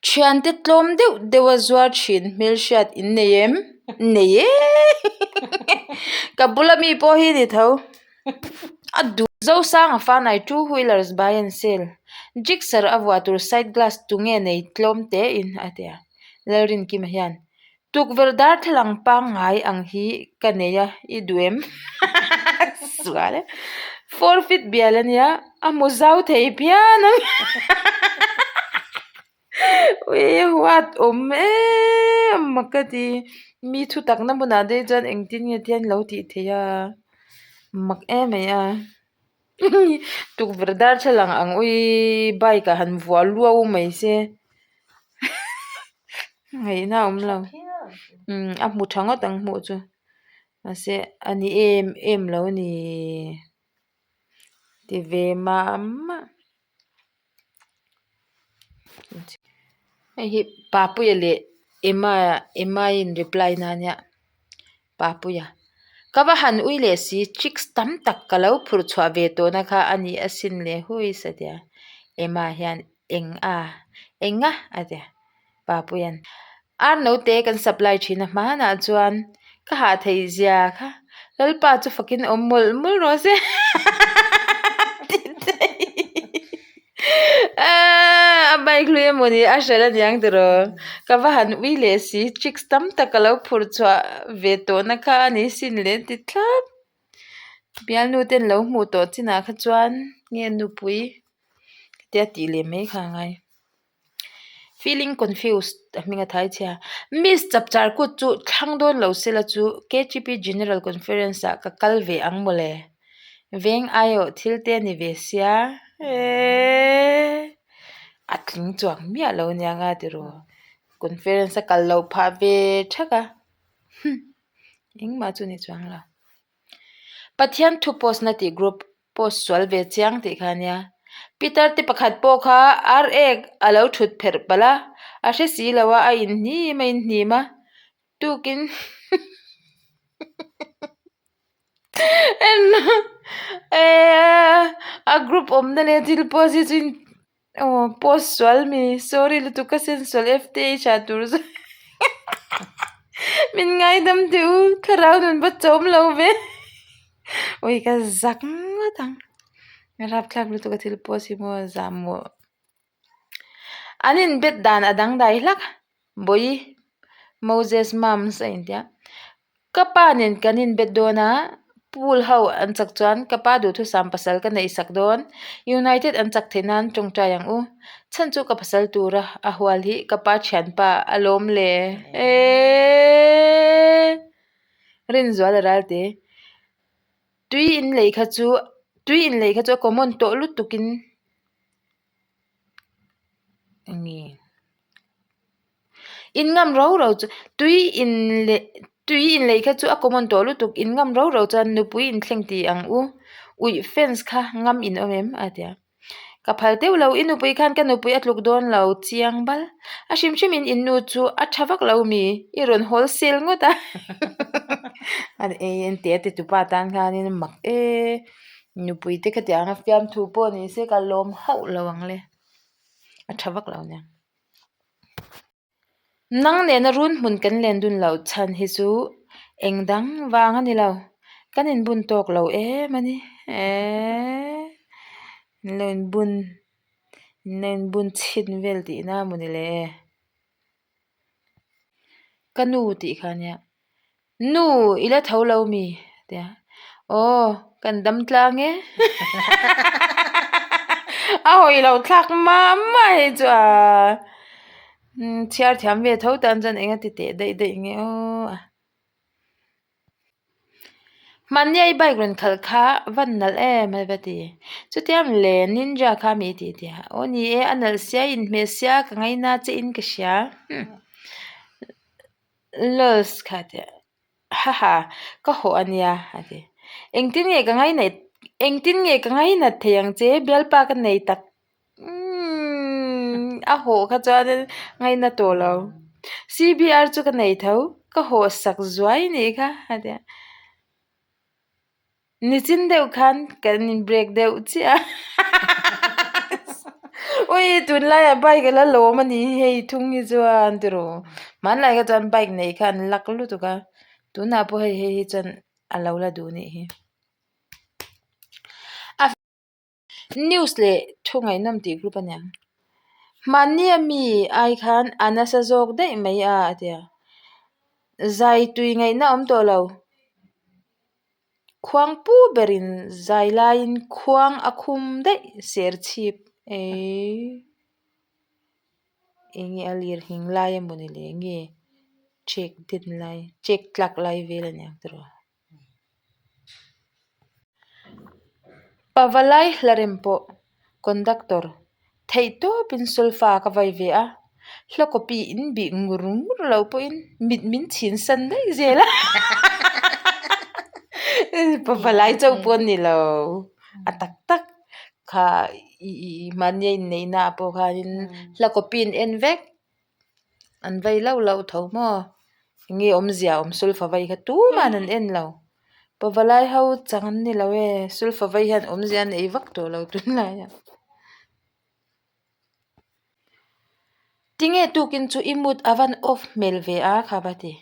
Thiante tlawm deuh deuh a zuar thin hmelhriat in nei em? Nei e! Ka bula mi pawh hi ni tho. A duh. Zosanga fanai two wheelers buy and sell. Gixxer a vuah tur side glass tunge nei tlawm te in a ti a. Lalrinkima hian Tukverh darthlalang pangngai ang hi ka nei a, i duh em? Sual e. Forfeit bial a nia, a hmu zau thei phian ang. Ui huat awm em mak ka ti. Mi thu takna hmunah te chuan engtin nge tian lo tih theih a, mak em mai a. Tukverh darthlalang ang ui bike ah han vuah luau mai se ngaihna a awm lo umm a hmu tha ngawt ang hmuh chu mahse a ni em em lo a ni ti ve mah mah. Hei hi Papuia leh Emma Emma in reply na ania Papuia ka va han ui leh si chicks tam tak ka lo phurh chhuah ve tawh na kha a ni asin le hui satia Emma hian eng a eng a a ti a. Papuia'n Ar note kan supply thin a hmanah chuan ka hah theih zia kha Lalpa chu fakin awm mawlh mawlh rawh se a bike hlui emawni a hralh aniang tiraw ka va han ui leh si chicks tam tak ka lo phurh chhuah ve tawhna kha a ni sin leh ti thlap bialnu ten lo hmuh tawh chinah kha chuan nge nupui tia tih leh mai kha a ngai. Feeling confused a hming a thai chhia. Miss Chapchar kut chu thlang dawn lo sela chu KTP General Conference ah ka kal ve ang mawle. Veng aiawh thil te a ni ve sia. Eeeee a tling chuang miah lo aniang a tiraw. Conference a kal loh phah ve thak a. Hum engmah chu ni chuang lo. Pathian thu post na tih group post sual ve chiang tih kha ania. Pitar te pakhat pawh kha ar ek a lo thut pherh palh a, a hre si lo a, a inhnim a inhnim a, tukin a group awmna leh thil post hi chu Aw post sual mi sorry lutuk ka sen sual fth ah tur zawk min ngaidam teh u thlarau nun va chawm lo ve ui ka zak ngawt ang rapthlak lutuk a thil post hi maw zah maw an inbet dan a dangdai hlak Bawihi Moses Mums a intia. Ka pa nen kan inbet dawn a, pool ho an chak chuan ka pa duhthusam pasal ka neih sak dawn. United an chak theih nan tawngtai ang u. Chhan chu ka pasal tura a hual hi ka pa thianpa a lawm le. Eeeeee. Rinzual a ral te. Tui in lei kha chu tui in lei kha chu a common tawh lutuk in enge. In ngam ro ro chu tui in leh tui in lei kha chu a common tawh lutuk in ngam ro ro chuan nupui in thleng tih ang u uih fans kha ngam in awm em a ti a ka phal deuh lo i nupui khan ka nupui a tluk dawn lo chiang bal a hrim hrim in in nu chu a tha vak lo mi i rawn wholesale ngawt a a ei en teh a ti tupa tan khanin mak e nupui te khatiang a fiamthu pawh ni se ka lawm hauh lo ang le a tha vak lo nia. Nang nena run hmun kan len dun loh chhan hi chu eng dang vang a ni lo, kan inbun tawk lo em a ni. Eeeee in lo inbun in lo inbun chhin vel tihna a maw ni le. Ka nu tih kha ania Nu i la tho lo mi? A ti a, Aw, kan dam tlang e. A hawi lo thlak mah mah hei chu a chhiar thiam ve tho tan chuan eng a ti teh daih daih nge aw a. Hmanni a i bike rawn khalh kha van nalh em a va ti. Chutia le Ninja kha mi i ti ti a, Aw ni e, a nalh sia i inhmeh sia ka ngaina che in ka hria. Lolz kha a ti a, Haha, ka hawh a nia a ti. Engtin nge ka ngainat engtin nge ka ngainat thei ang che bialpa ka nei tak umm a hawh kha chuan ngaina tawh lo. CBR chu ka nei tho, ka hawh sak zuai nih kha a ti a. Nichin deuh khan kan in break deuh chiah a. Ui tunlaiah bike a la lawm a ni hi hei thung hi chuan tiraw hmanlai kha chuan bike neih kha an lak lutuk a tunah pawh hei hei hi chuan a lo la duh nih hi. News leh thu ngaihnawm tih group a niang. Hmanni a mi ai khan a nasa zawk daih mai a a ti a. Zai tui ngaihna awm tawh lo. Khuang pu berin zai laiin khuang a khum daih ser chhip eii. Enge a lir hing lai emaw ni le nge chek den lai chek tlak lai vel a niang tiraw. Pavalai hlarem pawh conductor theih tawpin solfa ka vai ve a, hla copy in bih ngur ngur lo pawhin mit min chhin san daih zel a Pavalai chauh pawh a ni lo a tak tak kha ih mahni a inneihna ah pawh khanin hla copy in en vek. An vei lauh lauh tho maw? Enge awmzia awm sulfa vei kha tuman an en lo. Pavalai ho chang an ni lo e, sulfa vei hian awmzia an ei vak tawh lo tunlaiah. Tinge tukin chu i mood a van off hmel ve a kha va ti.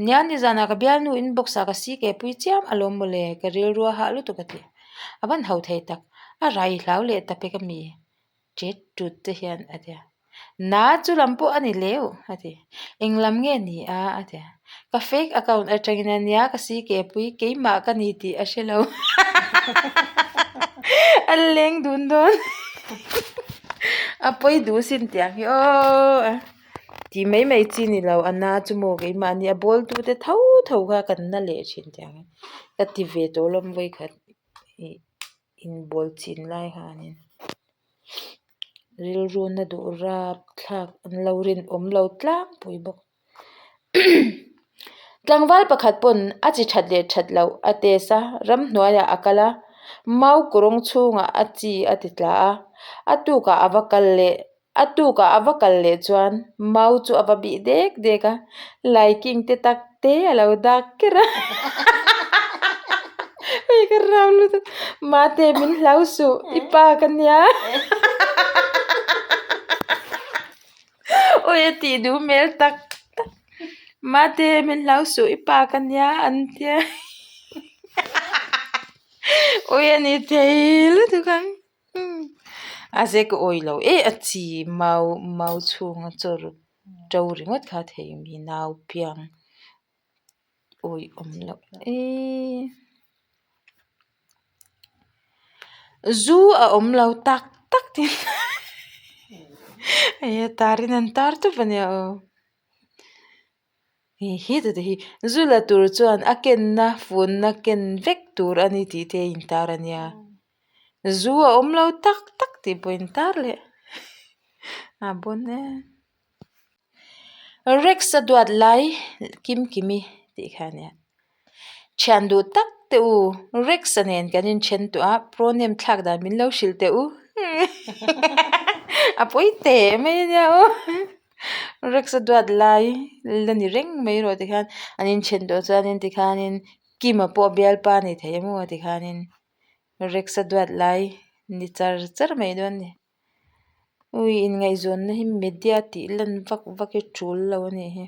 Nia nizanah ka bialnu inbox ah ka si ke pui chiam alawm mawle ka rilru a hah lutuk a ti. A van ho thei tak, a rai hlau leh ta pek ami? Ṭet ṭut te hian a ti a. Na chu lam pawh a ni leu a ti. Eng lam nge ni a a ti a. Ka fake account atangin a nia ka CK pui keimah ka ni tih a hre lo. A leng dun dawn. A pawi duh sin tiang hi aw a ti mai mai chi ni lo a na chu maw keimah ni a bawl tu te tho tho kha kan na leh thin tiang hi ka ti ve tawh lawm vawikhat ih. Inbawl chin lai hianin rilru na duh rap thlak an lo rinawm lo tlangpui bawk. Tlangval pakhat pawn a chi that leh that loh a test a, ramhnuaiah a kal a, mau kawrawng chhungah a chi a ti tla a, a tukah a va kal leh A tukah a va kal leh chuan mau chu a va bih dek dek a, laiking te tak te a lo dak ker a hei ka rau lutuk mate min hlau suh i pa ka nia awi a tih duh hmel tak tak mate min hlau suh i pa ka nia an tia awi a ni thei lutuk ang. A ze ka awi lo e a chi mau mau chhunga chaw to ringawt kha thei mi nau piang awi awm loh eee zu a awm lo tak tak tin hei a tarin an tar tawp a nia aw. Hei hi tute hi zu la tur chuan a kenna funna ken vek tur a ni tih te a intar a nia zu a awm lo tak tak tih pawh a intar leh a bawn e Rex a duat lai kim kimi tih kha a nia thian duh tak te u Rex a nen kan inthen tawh a pronoun thlak dan min lo hrilh teh u a pawi teh mai a nia aw. Rex a duat lai la ni reng mai rawh tikhan an inthen tawh chuanin tikhanin Kima pawh a bialpa a ni thei emaw tikhanin Rex a duat lai ni char char mai dawn a ni. Ui inngaihzawnna hi media tih lan vak vak hi tul lo a nih hi.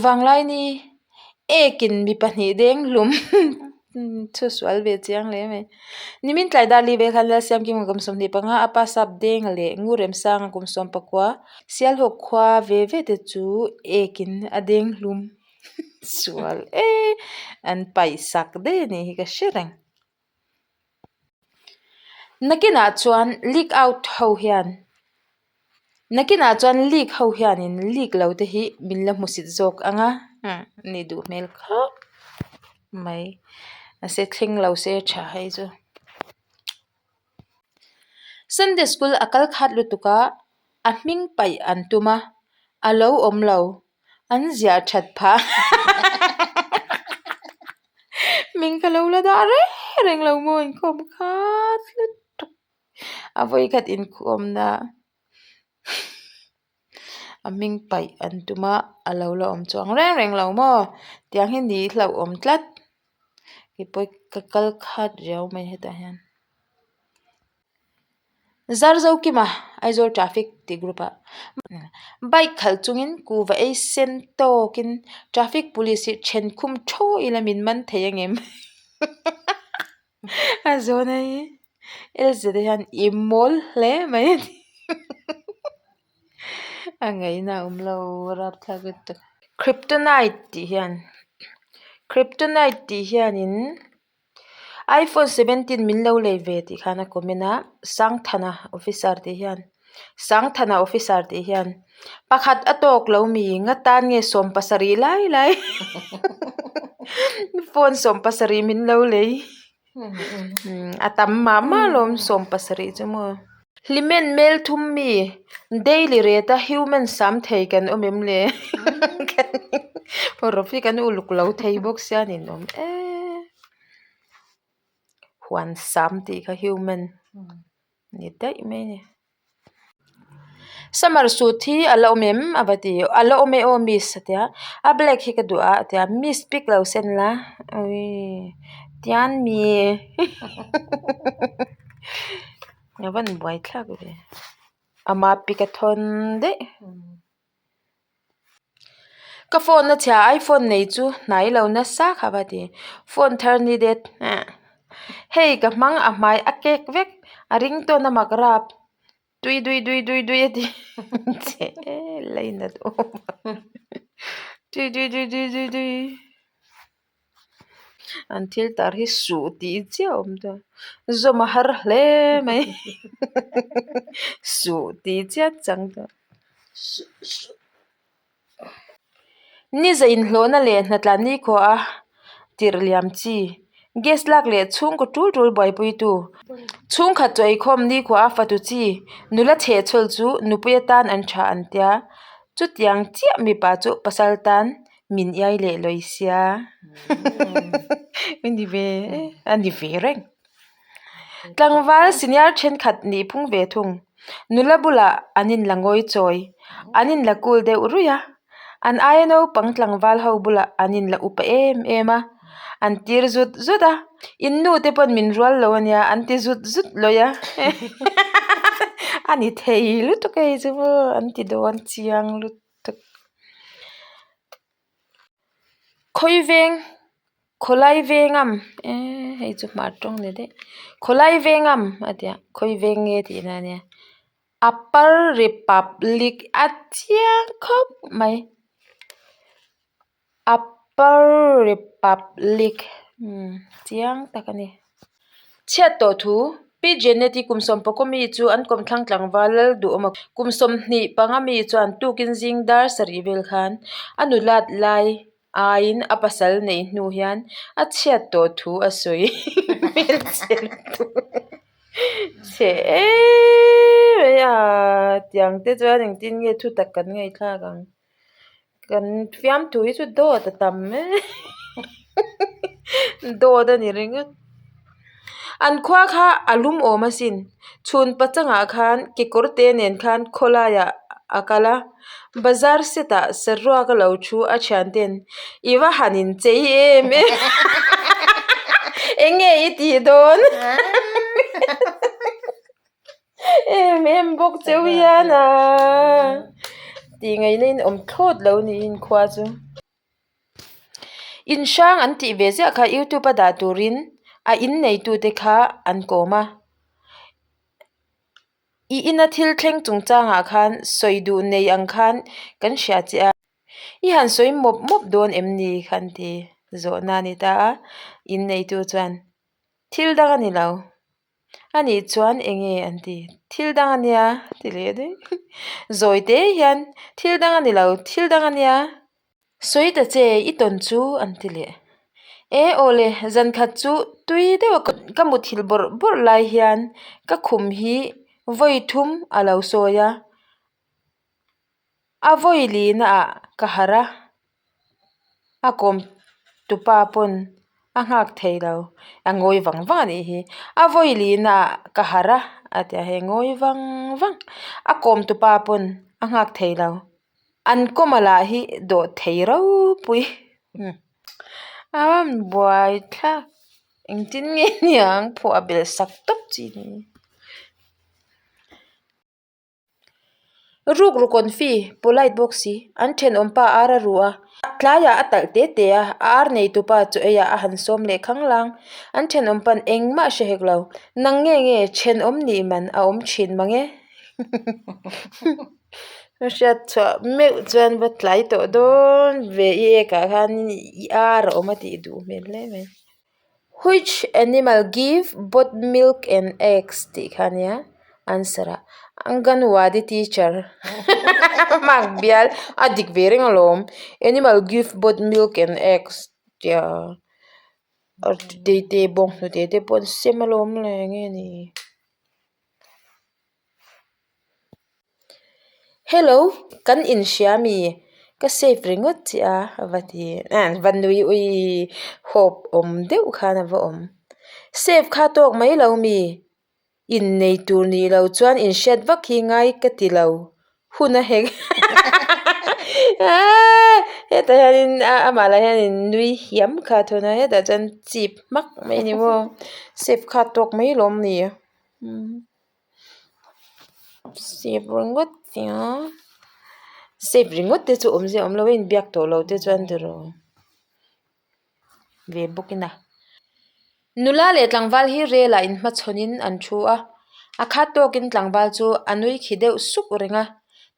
Vanglaini ekin mi pahnih deng hlum thu sual ve chiang hle mai. Nimin tlai dar li vel khan Lalsiamkima kum 25 a pa sap deng leh Nguremsanga kum 19 Sialhawk khua ve ve te chu ekin a deng hlum sual e an paih sak daih a nih hi ka hre reng. Nakinah chuan leak out ho hian Nakinah chuan leak ho hianin leak lo te hi min la hmusit zawk ang a ni duh hmel khawp mai mahse thleng lo se tha hei chu. Sunday school a kal khat lutuk a a hming paih an tum a a lo awm lo an ziah that phah hming ka lo la dah reng reng lo maw inkhawm khat lutuk. A vawikhat inkhawmna a hming paih an tum a a lo la awm chuang reng reng lo maw tiang hi ni hlauhawm tlat keipawh ka kal khat riau mai hetah hian. Zarzokima Aizawl traffic tih group ah bike khalh chungin kuhva ei sen tawkin traffic police hi then khum thaw ila min man thei angem a zawn a hi LZ ah hian i mawl hle mai a ti a ngaihna a awm lo rapthlak lutuk kryptonite tih hian kryptonite tih hianin. Iphone 17 min lo lei ve tih khan a comment a Sangthana officer tih hian Sangthana officer tih hian pakhat a tawk lo mi nga tan nge 70 lai lai phone 70 min lo lei a tam mah mah alawm 70 chu maw. Hlimen mel thum mi daily rate a human sam thei kan awm em le rawp hi kan uluk lo thei bawk sia nin awm em huan sam tih kha human ni daih mai a ni summer suit hi a la awm em a va ti a la awm e aw miss a tia a black hi ka duh a a tia miss pic lo send la awii tian mi. A van buai thlak ve ama pic a thawn daih ka phone a chhia iphone nei chu hnai lo nasa kha va ti phone thar ni det hei ka hmang a hmai a kek vek a ring tawn a mak rap tui dui dui dui dui a ti che lainat awm tui dui dui dui dui dui. An thil tar hi suh tih chiah a awm ta zawm a har hle mai suh tih chiah chang ta suh suh ni za inhlawhna leh hnatlan nikhua a tirh liam chi gas lak leh chhungkaw tul tul buaipuitu chhungkhat chaw eikhawm nikhua a fatu chi nula chhehchhawl chu nupui atan an tha an tia chutiang chiah mipa chu pasal tan. Min iai leh lawi sia a ni ve a ni ve reng. Tlangval senior thenkhat nih phung ve thung. Nula bulah an inla ngawi chawi, an inla cool deuh ruih a. An aia naupang tlangval ho bulah an inla upa em em a, an tir zut zut a. In nu te pawn min rual lo ania an ti zut zut lawi a. A ni thei lutuk hei chu maw an ti dawn chiang lutuk. Khawi veng khawlai vengam eee hei chu hmar tawng ni daih khawlai vengam a ti a khawi veng nge tih na ania upper republic a chiang khawp mai upper republic umm chiang tak a ni. Chhiat tawh thu, Pi Janet-i kum sawmpakaw mi chu an kawmthlang tlangval lal duhawm a, kum 25 mi chuan tukin zing dar sarih vel khan a nulat lai aiin a pasal neih hnu hian a chhiat tawh thu a sawi hmelchhe lutuk chhe em mai a, tiang te chuan engtin nge thutak kan ngaihthlak ang. Kan fiamthu hi chu dawt a tam em dawt a ni ringawt an khua kha a lum awm asin chhun pachangah khan kekawr te nen khan khawlaiah a kal a bazar set ah saruak a lo thu a thian ten i va han in chei em em eng nge i tih dawn. Em em bawk cheu hian a tih ngaihna in awm thlawt lo niin khua chu. In hrang an tih ve ziah kha youtube a dah turin a in neitute kha an kawm a. I ina thil thleng chungchangah khan sawi duh nei ang khan kan hria che a. I han sawi mawp mawp dawn em ni kha an ti zawhna a ni ta a. In neitu chuan thil dang a ni lo. A nih chuan eng nge an ti? Thil dang a nia ti leh daih. Zawi te hian thil dang a ni lo, thil dang a nia. Sawi ta che, i tawn chu an ti leh. E aw le, zan khat chu tui deuh a ka muthilh bawrh bawrh lai hian ka khum hi vawi thum a lo sawi a. A vawi lihna ah ka harh a, a kawm tupa pawn a nghak thei lo, a ngawi vang vang a nih hi. A vawi lihna ah ka harh a a ti a hei ngawi vang vang, a kawm tupa pawn a nghak thei lo, an kawma lah hi dawh thei ropui a rawn buai thlak engtin nge niang phuah belh sak tawp chi ni. Rukru confi, polite bawk si, an thenawmpa ar a ru a, tlaiah a talh te te a, a ar neitupa chaw eiah a han sawm leh khang lang. An thenawmpa'n engmah a hre hek lo. Nang nge nge thenawm nih man a awm thin mang e? A hriat chhuah meuh chuan va tlai tawh dawn ve i ekah khan i ar a awm a tih duh hmel hle mai. Which animal give both milk and eggs tih kha ania answer ah anganwadi teacher mark bial a dik ve reng alawm animal give both milk and eggs tia te bawnghnute te pawh an sem alawm le enge ni. Hello kan inhria mi ka save ringawt che a a va ti va nui ui hawp awm deuh khan a va awm save kha tawk mai lo mi innei tur nih loh chuan inhriat vak hi ngai ka ti lo hun a hek hetah hianin amah lah hianin nui hiam kha a thawn a hetah chuan chip hmak mai a ni maw save kha tawk mai lawm ni. Save ringawt nia save ringawt te chu awmzia a awm lo a inbiak tawh lo te chuan tiraw ve bawk in a. Nula leh tlangval hi rel ah inhmachhawn in an thu a a khat tawkin tlangval chu a nui khi deuh suk reng a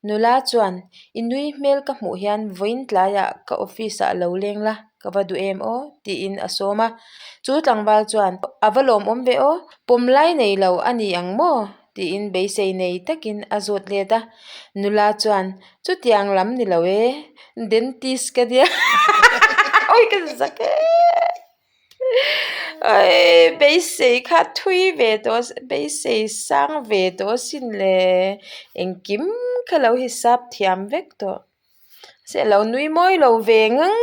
nula chuan i nui hmel ka hmuh hian vawiin tlaiah ka office ah lo leng la. Ka va duh em aw? tiin a sawm a. Chu tlangval chuan, A va lawmawm ve aw, pawm lai nei lo a ni ang maw? tiin beisei nei takin a zawt let a. Nula chuan, Chutiang lam ni lo e, dentist ka nia. Awi ka zak e! Awi beisei kha thui ve tawh beisei sang ve tawh asin le, engkim kha lo hisap thiam vek tawh. Se lo nui mawi lo ve ngang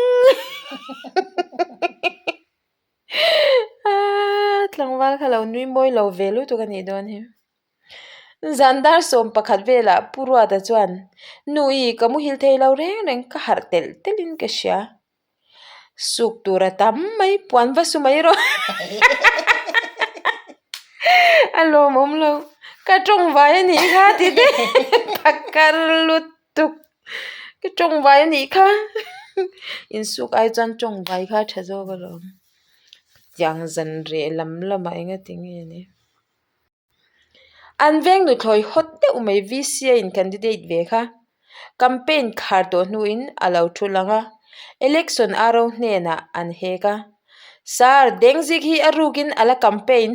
tlangval kha lo nui mawi lo ve lutuk a nih dawn hi zan dar sawm pakhat velah Pu Ruata chuan nu i ka muhil thei lo reng reng ka harh telh telh in ka hria. Suk tur a tam mai puan va su mai rawh a lawmawm lo ka tawngvai a nih kha ti te phakar lutuk ka tawngvai a nih kha insuk ai chuan tawngvai kha a tha zawk alawm tiang zan reh lam lamah enga tinge ni. An veng nuthlawi hawt deuh mai VC a in candidate ve kha. Campaign khar tawh hnuin a lo thu lang a, election RO hnenah an hek a. Sir, Dengzik hi a rukin a la campaign.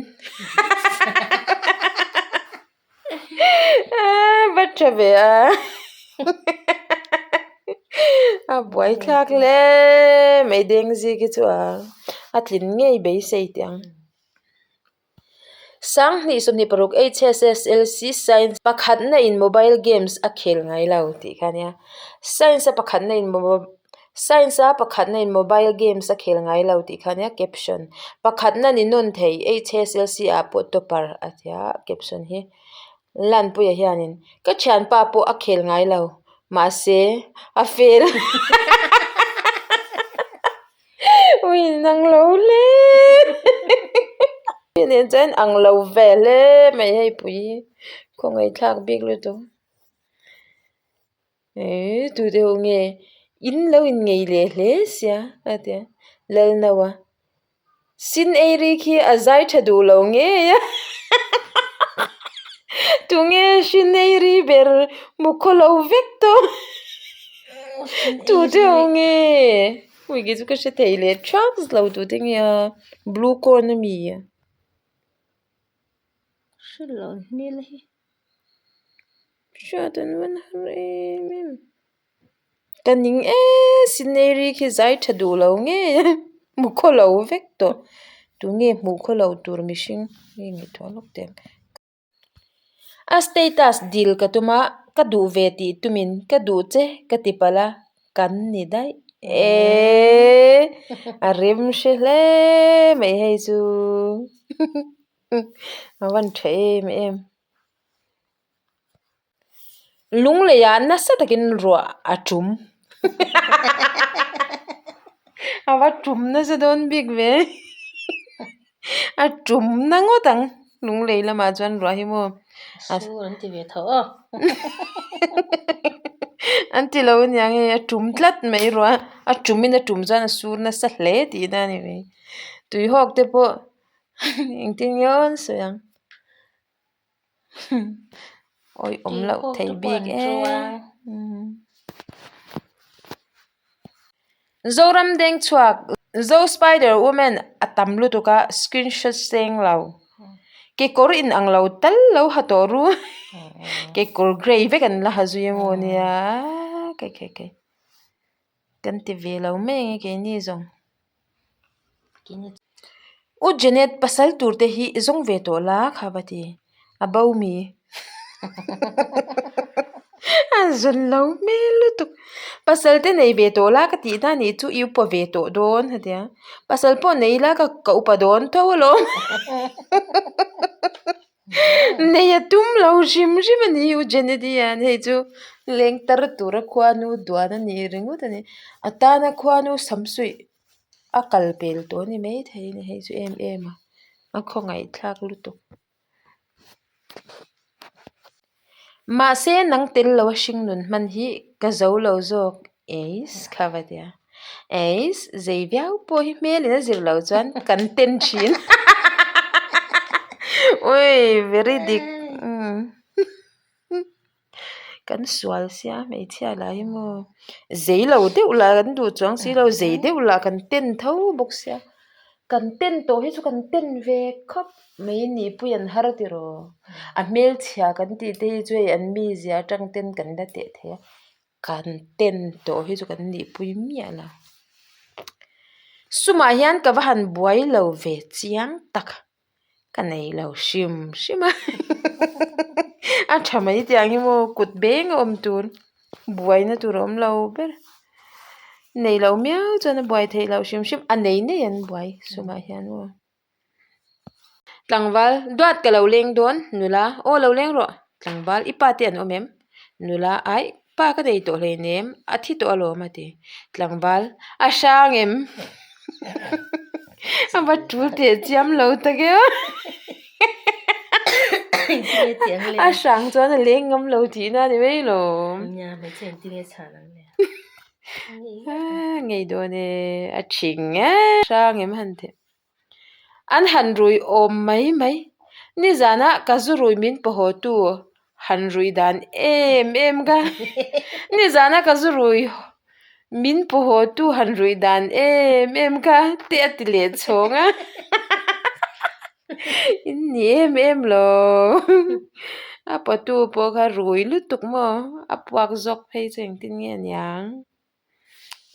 Va tha ve a. A buaithlak hle mai Dengzik hi chu a a tlin ngei beisei teh ang. Sanghnih 26 HSSLC Science pakhatna in mobile games a khel ngai lo tih kha a nia. Science a pakhatna in Science a pakhatna in mobile games a khel ngai lo tih kha a nia caption. Pakhatna ni nawn thei HSLC ah pawh topper a tia caption hi. Lanpuia hianin ka thianpa pawh a khel ngai lo mahse a fail. Ui nang lo hle nen chuan ang lo ve hle mai hei pui khawngaihthlak bik lutuk eh tu deuh nge in lo in ngei leh hle sia a tia Lalnaua Sin ei ri khi a zai tha duh lo ngei a tunge sin ei ri ber hmu khaw lo vek tawh tu deuh nge ui kei chu ka hre thei leh thak lo tu te nge a blue corn a mi a hre lo hmel hi hriat an van har em em. Ka ning e scenery khi zai tha duh lo ngei a hmu khaw lo vek tawh tunge hmuh khaw lo tur mihring nge ngaihtuah lawk teh ang a status dil ka tum a ka duh ve tih tumin ka duh che ka ti palh a kan ni daih eeee a rem hre hle mai hei chu a van tha em em. Lungleiah nasa takin ruah a tum a va tum nasa dawn bik ve a tum na ngawt ang lunglei lamah chuan ruah hi maw. Sur an ti ve tho aw. An ti lo aniang e, a tum tlat mai ruah a tumin a tum chuan a sur nasa hle tihna a ni mai. Tuihawk te pawh engtin nge aw an sawi ang. Awih awm loh thei bik e. Zoram deng chhuak Zo Spider Woman a tam lutuk a screenshot seng lo. Kekawr in ang lo tal lo ha tawh ru. Kekawr grey vek an la ha zui emaw nia kai kai kai. Kan ti ve lo mai ang e keini zawng. U Janet pasal tur te hi i zawng ve tawh la kha va ti a bo mi a zawn lo hmel lutuk pasal te nei ve tawh la ka tih na nih chu i upa ve tawh dawn a tia pasal pawh nei ila ka upa dawn tho alawm nei a tum lo hrim hrim a ni U Janet i hian hei chu leng tar tura khuanu duan a ni ringawt a ni a tana khuanu sam suih. A kal pel tawh a ni maithei a ni hei chu em em a a khawngaih thlak lutuk. Mahse nang tel lo a hring nun hman hi ka zo lo zawk eis kha va tia eis zei viau pawh hi hmel in a zir lo chuan kan ten thin ui very dik Kan sual sia hmeichhia lah hi maw zei lo deuh lah kan duh chuang si lo zei deuh lah kan ten tho bawk sia kan ten tawh hi chu kan ten ve khawp mai nihpui an har tiraw a hmelchhia kan tih te hi chu hei an mizia atang ten kan la teh thei a kan ten tawh hi chu kan nihpui miah lo sumah hian ka va han buai lo ve chiang tak. Ka nei lo hrim hrim a a tha mai tiang hi maw kut beng a awm tur buaina tur a awm lo ber nei lo miau chuan a buai theih loh hrim hrim a nei nei an buai sumah hian maw tlangval duat ka lo leng dawn nula aw lo leng rawh tlangval i pa te an awm em nula aih pa ka nei tawh hleinem a thi tawh alawm a ti tlangval a hrang em a va tul teh chiam lo tak e a hrang chuan a leng ngam lo tihna a ni mai lawm ngei dawn e a thing e hrang em han teh. An han rui awm mai mai. Nizanah ka zu rui min pawhaw tu han rui dan em em ka. Nizanah ka zu rui min pawhaw tu han rui dan em em ka te a ti leh chhawng a. In ni em em lo. A pawtu pawh kha rui lutuk maw a puak zawk phei chu engtin nge aniang.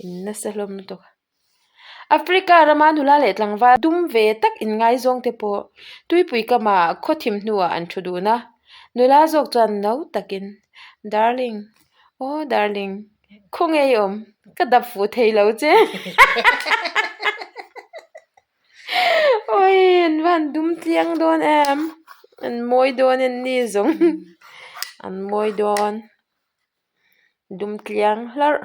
In nasa hlawm lutuk. Africa rama nula leh tlangval dum ve tak inngaizawng te pawh tuipui kamah khaw thim hnuah an thu dun a. Nula zawk chuan no takin, Darling, aw darling, khaw ngei awm, ka dap fuh thei lo che. Awi, an va han dum tliang dawn em, an mawi dawn en ni zawng, an mawi dawn, dum tliang hlarh.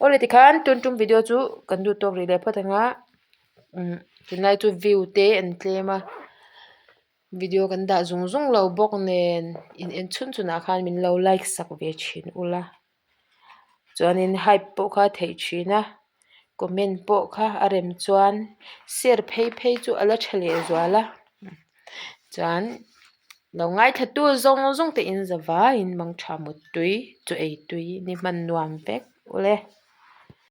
Awle tikhan tun tum video chu kan duh tawk rih leh phawt ang a umm tunlai chu view te an tlem a video kan dah zung zung lo bawk nen in en chhun chhun ah khan min lo like sak ve thin ula chuanin hype pawh kha a theih thin a comment pawh kha a rem chuan share phei phei chu a la tha leh zual a chuan. Lo ngaithla tu zawng zawng te in za vaiin mangtha mut tui chu ei tui ni hman nuam vek ule.